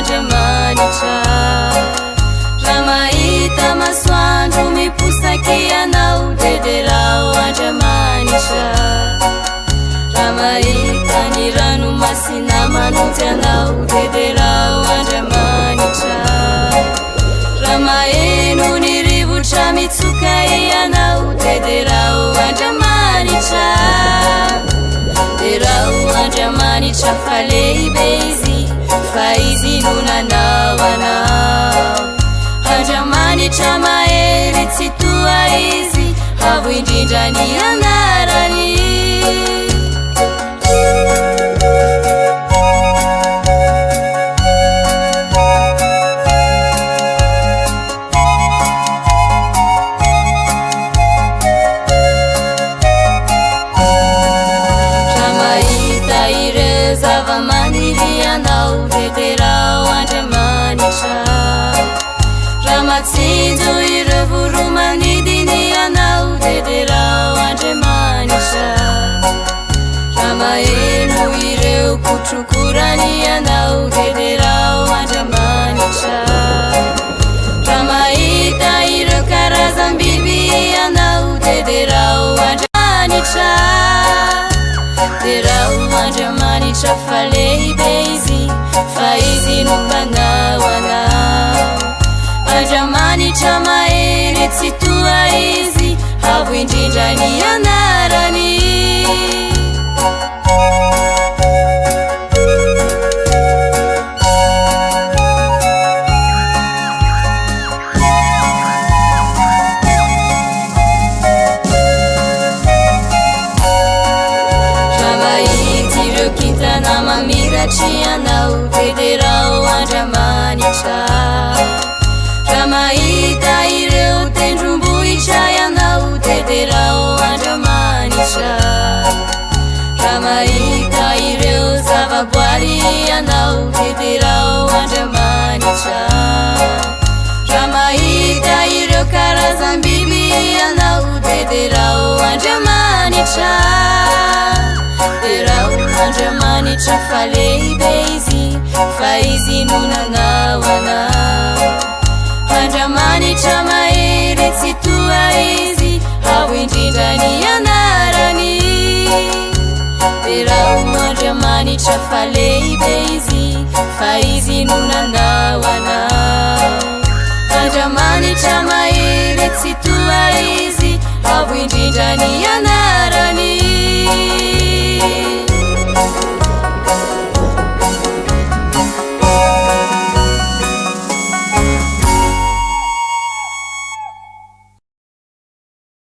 Andriamanitra. Raha mahita masoandro miposaka ianao dia derao Andriamanitra. Raha mahita ny ranomasina manonjy anao dia derao Andriamanitra. Raha maheno ny rivotra mitsoka ianao dia derao Andriamanitra. Derao Andriamanitra fa lehibe Izy, fa Izy no nanao anao. Andriamanitra mahery tsy toa Izy, avo indrindra ny anarany. Raha mahita ireo zava-maniry ianao dia derao Andriamanitra. Raha matsinjo ireo voro-manidina ianao dia derao Andriamanitra. Raha maheno ireo kotrokorany ianao dia derao Andriamanitra. Raha mahita ireo karazam-biby ianao dia derao Andriamanitra. Derao Andriamanitra fa lehibe Izy, fa Izy no Mpanao anao. Andriamanitra mahery tsy toa Izy, avo indrindra ny anarany. Raha mahita ireo kintana mamiratra ianao dia derao Andriamanitra. Raha mahita ireo tendrombohitra ianao dia derao Andriamanitra. Raha mahita ireo zavaboary ianao dia derao Andriamanitra. Raha mahita ireo karazam-biby ianao dia derao Andriamanitra. Derao Andriamanitra fa lehibe Izy, fa Izy no nanao anao. Andriamanitra mahery tsy toa Izy, avo indrindra ny anarany. Derao Andriamanitra fa lehibe Izy, fa Izy no nanao anao. Andriamanitra mahery tsy toa Izy, avo indrindra ny anarany.